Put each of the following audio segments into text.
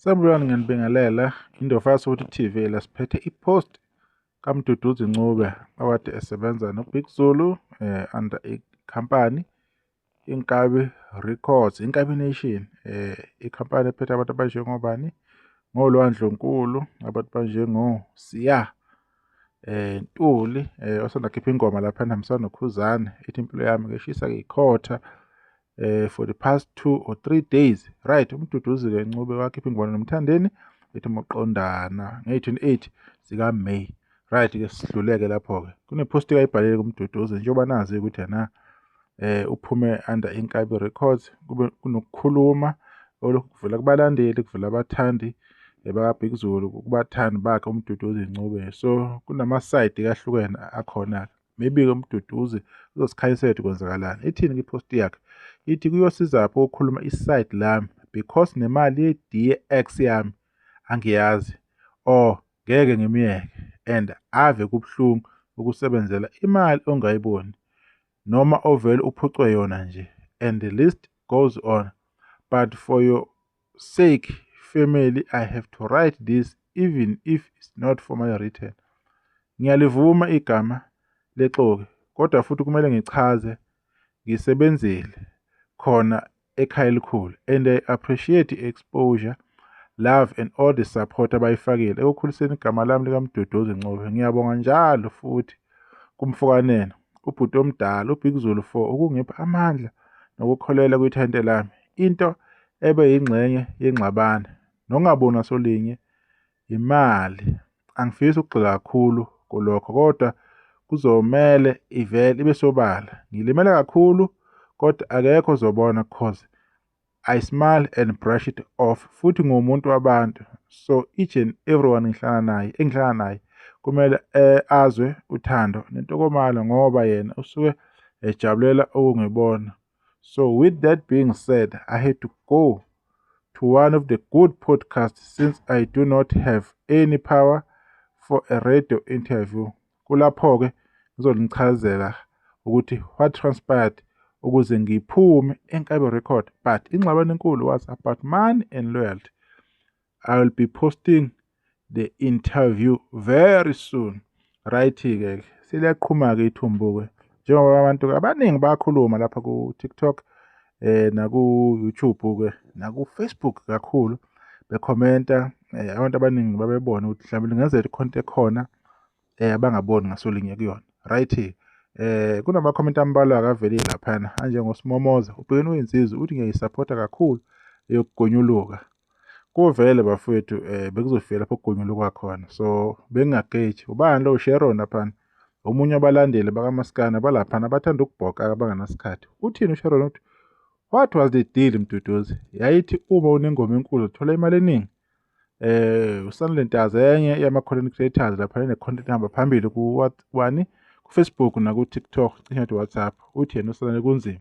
Sanibonani, ngiyanibingelela. Indofa Soweto TV la siphethe i-post kaMduduzi Ncube okade esebenza noBig Zulu under ikhampani Inkabi Records, Inkabi Nation, ikhampani ephethe abantu abanjengobani ngoLwandle Nkulu, abantu banjengo Siya Ntuli, osanda khipha ingoma lapha ehambisana noKhuzani ethi impilo yami ngeshisa ikhotha for the past 2 or 3 days. Right, uMduduzi-ke Ncube wakhipha ingoma noMthandeni ethi Muqondana ngeyi-28 zika May. Right, ke sidluleke lapho-ke kune-post kayibhalile kuMduduzi njengoba nazi ukuthi yena uphume under Inkabi Records, kube kunokukhuluma olokhu kuvela kubalandeli, kuvela abathandi bakaBig Zulu, kubathandi bakhe uMduduzi Ncube. So kunama-side kahlukene akhona. Maybe-ke uMduduzi uzosikhanyisela ukuthi kwenzakalani. Ithini i-post yakhe? Ithi kuyosizaphi ukukhuluma i-side lami because nemali ye-DX yami angiyazi or ngeke ngimyeke, and ave kubuhlungu ukusebenzela imali ongayiboni noma ovele uphucwe yona nje, and the list goes on. But for your sake, family, I have to write this even if it's not formally written. Ngiyalivuma igama lexoki, kodwa futhi kumele ngichaze. Ngisebenzile khona ekhaya elikhulu and I appreciate i-exposure, love and all the support abayifakile ekukhuliseni igama lami likaMduduzi Ncube. Ngiyabonga njalo futhi kumfokanene ubhuti omdala uBig Zulu for ukungipha amandla nokukholelwa kwithalente lami. Into ebe yingxenye yengxabano nokungaboni ngasolinye imali. Angifisi ukugxila kakhulu kulokho, kodwa kuzomele ivele ibe sobala. Ngilimele kakhulu, kodwa akekho ozobona cause I smile and brush it off. Futhi ngumuntu wabantu, so each and everyone ngihlala naye, engihlala naye kumele azwe uthando nentokomalo ngoba yena usuke ejabulela ukungibona. So with that being said, I had to go to one of the good podcasts since I do not have any power for a radio interview. Kulapho-ke ngizonichazela ukuthi what transpired ukuze ngiphume eNkabi Record, but ingxabano enkulu was about money and loyalty. I will be posting the interview very soon. Right-ke seliyaqhuma-ke ithumbu-ke njengoba abantu abaningi bayakhuluma lapha ku-TikTok, naku YouTube-ke, naku Facebook kakhulu bekhomenta. Abantu abaningi babebona ukuthi mhlawumbe kungenzeka ikhonto ekhona abangaboni ngasolinye kuyona. Right, kunama-comment ambalwa avelile laphana anjengoSimomoza ubhekene uyinsizwa, uthi ngiyayisapotha kakhulu eyokugonyuluka. Kuvele bafowethu, bekuzofika lapho okugonyuluka khona, so bengingageji ubani lo Sharon laphana, omunye wabalandeli bakaMaskana balaphana abathanda ukubhoka abanganasikhathi. Uthini uSharon? Uthi what was the deal, Mduduzi? Yayithi uma unengoma enkulu uthola imali eningi. Usanele Ntazi, enye yama-content creators lapha ene-content ehamba phambili ku-wani ku-Facebook naku-TikTok, cishe ngathi WhatsApp, uthi yena usanele kunzima.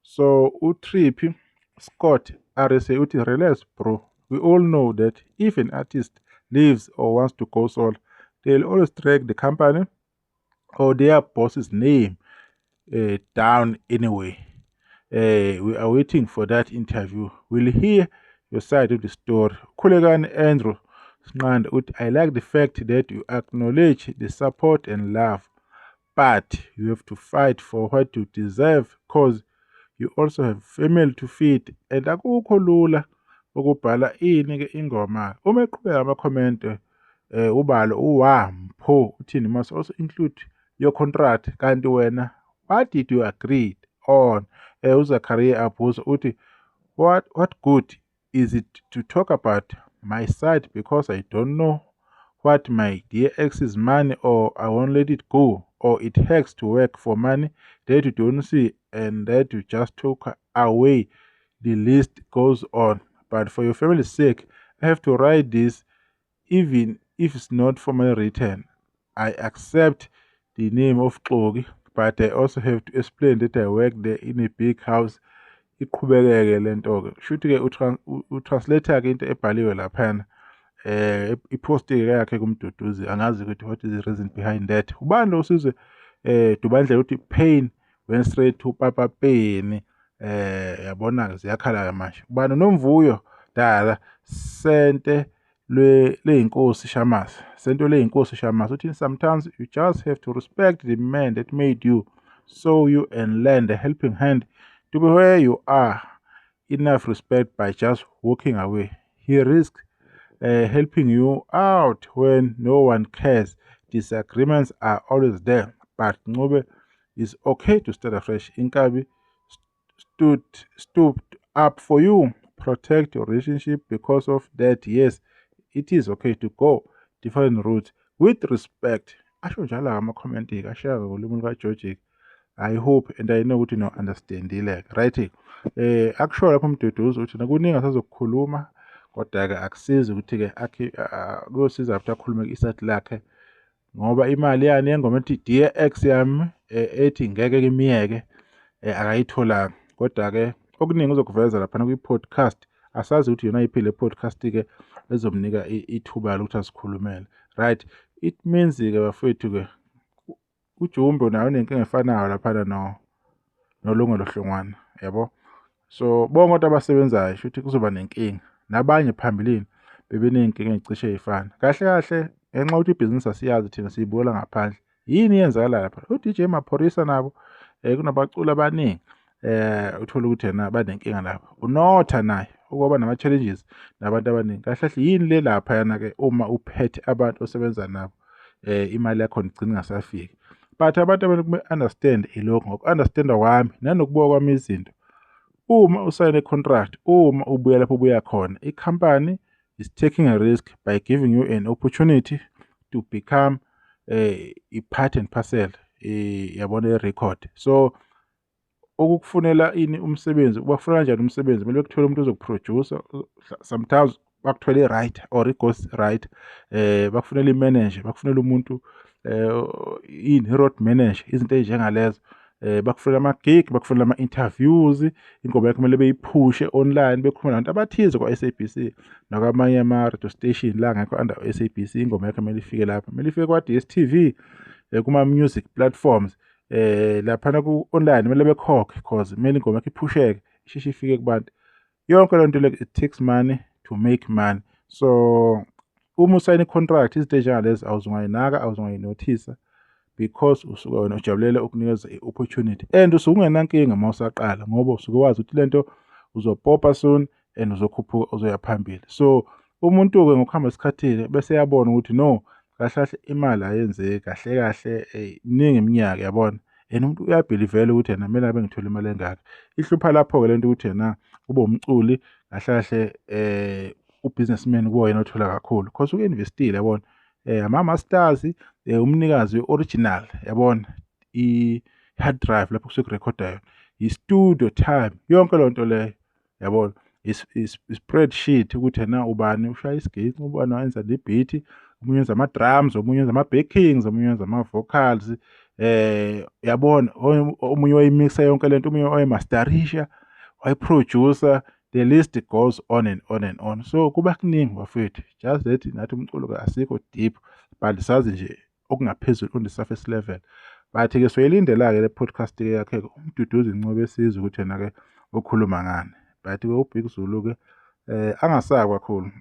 So uTrippy Scott RSA uthi relax bro, we all know that if an artist leaves or wants to go solo, they'll always drag the company or their boss's name down anyway. We are waiting for that interview. We'll hear your side of the story. Khulekani Andrew Sinqanda uthi I like the fact that you acknowledge the support and love, but you have to fight for what you deserve cause you also have family to feed and akukho lula ukubhala ini ke ingoma. Uma eqhubeka ama-comment, ubalo uwampho uthini must also include your contract, kanti wena what did you agree on? UZakaria Abuza uthi what good is it to talk about my side because I don't know what my dear ex's money, or I won't let it go, or it hurts to work for money that you don't see and that you just took away. The list goes on, but for your family's sake I have to write this even if it's not formally written. I accept the name of Xoki, but I also have to explain that I work there in a big house. Iqhubekeke lento ke, shuthi ke utranslator ke into ebhaliwe laphana, ipost ke yakhe kuMduduzi. Angazi ukuthi what is the reason behind that. Ubani lo sizwe Dubandlela uthi pain went straight to Papa Penny. Yabona ke ziyakhala ke manje. Ubani Nomvuyo Dala sente leyinkosi Shamase, sento leyinkosi Shamase uthi sometimes you just have to respect the man that made you, so you and lend a helping hand to be where you are. Enough respect by just walking away. He risks helping you out when no one cares. Disagreements are always there, but Ncube is okay to start afresh. Inkabi stood up for you. Protect your relationship because of that. Yes, it is okay to go different routes with respect. Asho njalo ama-comment-ke ashaya ngolimi lukaGeorge. I hope and I know ukuthi no understandile, right? Akusho lapho uMduduzi ukuthi nakuningi asazokukhuluma, kodwa-ke akusizi ukuthi-ke akhe kuyosiza ukuthi akhulume isayidi lakhe, ngoba imali yani yengoma ethi Dear Ex yami ethi ngeke kimiyeke akayitholanga. Kodwa-ke okuningi uzokuveza laphana kwi-podcast. Asazi ukuthi yona yiphi le podcast-ke ezomnika ithuba lokuthi asikhulumele, right? It means-ke bafowethu-ke uJumbo naye unenkinga efanayo laphana noLungelo Hlongwane, yabo. So bonke abantu abasebenzayo shuthi kuzoba nenkinga, nabanye phambilini bebeney'nkinga ey'cishe ey'fana. Kahle kahle ngenxa yokuthi ibhizinisi asiyazi thina, siyibukela ngaphandle. Yini eyenzakalayo lapha? O-DJ Maphorisa nabo kunabaculi abaningi uthola ukuthi yena banenkinga lapha. Unotha naye ukuba nama-challenges nabantu abaningi. Kahle kahle yini le laphayana-ke uma uphethe abantu osebenza nabo imali yakho igcina ingasafiki. But abantu abanye understand ilokhu, ngoku-understand-a kwami nanokubuka kwami izinto, uma usayine contract, uma ubuya lapho ubuya khona, i-company is taking a risk by giving you an opportunity to become i-part and parcel yabona i-record. So ukukufunela ini umsebenzi, ubafuna kanjani umsebenzi? Kumele bekuthole umuntu ozoku-produce-a, sometimes bakuthole i-writer or i-ghost writer, bakufunela i-manager, bakufunela umuntu ini i-road manager, izinto ey'njengalezo. Bakufunela ama-gig, bakufunela ama-interviews, ingoma yakho kumele beyiphushe online, bekhulume nabantu abathize kwa-SABC nakwamanye ama-radio station la angekho under SABC. Ingoma yakho kumele ifike lapha, kumele ifike kwa-DStv, kuma-music platforms, laphana ku-online kumele bekhokhe cause kumele ingoma yakho iphusheke, isheshe ifike kubantu. Yonke leyo nto le, it takes money to make money. So uma usayina i-contract, izinto ey'njengalezi awuzungayinaka, awuzungayinothisa, because usuke wena ujabulela ukunikeza i-opportunity and usuke ungenankinga uma usaqala, ngoba usuke wazi ukuthi lento uzopopa soon and uzokhuphuka, uzoya phambili. So umuntu-ke ngokuhamba isikhathi-ke bese eyabona ukuthi no, kahle kahle imali ayenzeki kahle kahle, miningi iminyaka, yabona, and umuntu uyabhilivela ukuthi yena kumele abe ngithole imali engaka. Ihlupha lapho-ke lento ukuthi yena ube umculi, kahle kahle u-businessman kuba yena othola kakhulu cause uku-investile, yabona, ama-masters, umnikazi we-original, yabona, i-hard drive lapho kusuke kurekhoda yona, i-studio time, yonke leyo nto leyo, yabona, i-spreadsheet ukuthi yena ubani ushaya isiginci, ubani wenza le beat, omunye wenza ama-drums, omunye wenza ama-backings, omunye wenza ama-vocals, yabona, omunye wayimixa yonke lento, omunye wayimasterisha, wayiproducer. The list goes on and on and on. So kuba kuningi bafowethu, just that nathi umculo asikho deep, but sazi nje okungaphezulu on the surface level. But-ke soyilindela-ke le podcast-ke yakhe uMduduzi Ncube, esizwe ukuthi yena-ke ukhuluma ngani. But-ke uBig Zulu-ke angasabi kakhulu,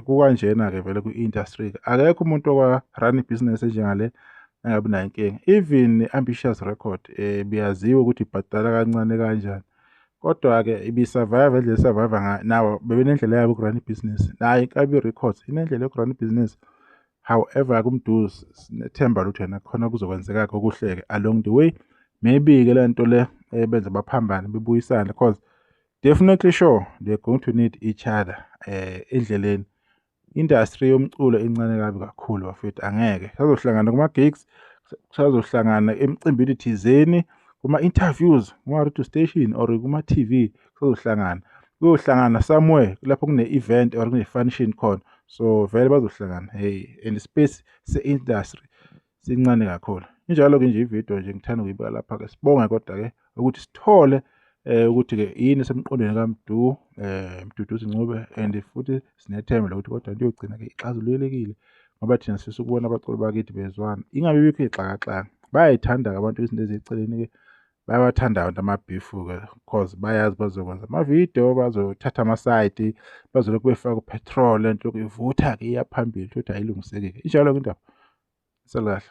kukanjena-ke vele kwi-industry, akekho umuntu okwa-run ibhizinesi enjengale engabi nayo inkinga. Even Ambitious Record biyaziwa ukuthi ibhadala kancane kanjani, kodwa-ke ibi-survive indlela e-survive ngayo, nabo bebenendlela yabo yoku-run ibhizinisi, nayo Inkabi Records inendlela yoku-run ibhizinisi. However, kuMduduzi sinethemba lokuthi yena khona kuzokwenzeka okuhle-ke along the way. Maybe-ke le nto le ebenza baphambane bebuyisane, cause definitely sure they're going to need each other endleleni. Industry yomculo incane kabi kakhulu bafowethu, angeke sazohlangana kuma-gigs, sazohlangana emcimbini thizeni, kuma-interviews, kuma-radio station or kuma-TV, kuzohlangana, kuyohlangana somewhere lapho kune-event or kune-function khona. So vele bazohlangana, hey, and space se-industry sincane kakhulu. Injalo-ke nje ividiyo nje ngithanda ukuyibeka lapha-ke. Sibonge kodwa-ke ukuthi sithole ukuthi-ke yini esemqondweni kaMdu, Mduduzi Ncube, and futhi sinethemba lokuthi kodwa into iyogcina-ke ixazululekile, ngoba thina sifisa ukubona abaculi bakithi bezwana, ingabe bikho iy'xakaxaka. Bayay'thanda-ke abantu izinto eziseceleni-ke. Bayawathanda abantu ama-beef-ke cause bayazi bazokwenza amavidiyo, bazothatha amasayidi, bazolokhu befaka u-petrol lento lokhu ivutha-ke iya phambili utholukuthi ayilungiseki-ke. Injalo-ke indaba, nisale kahle.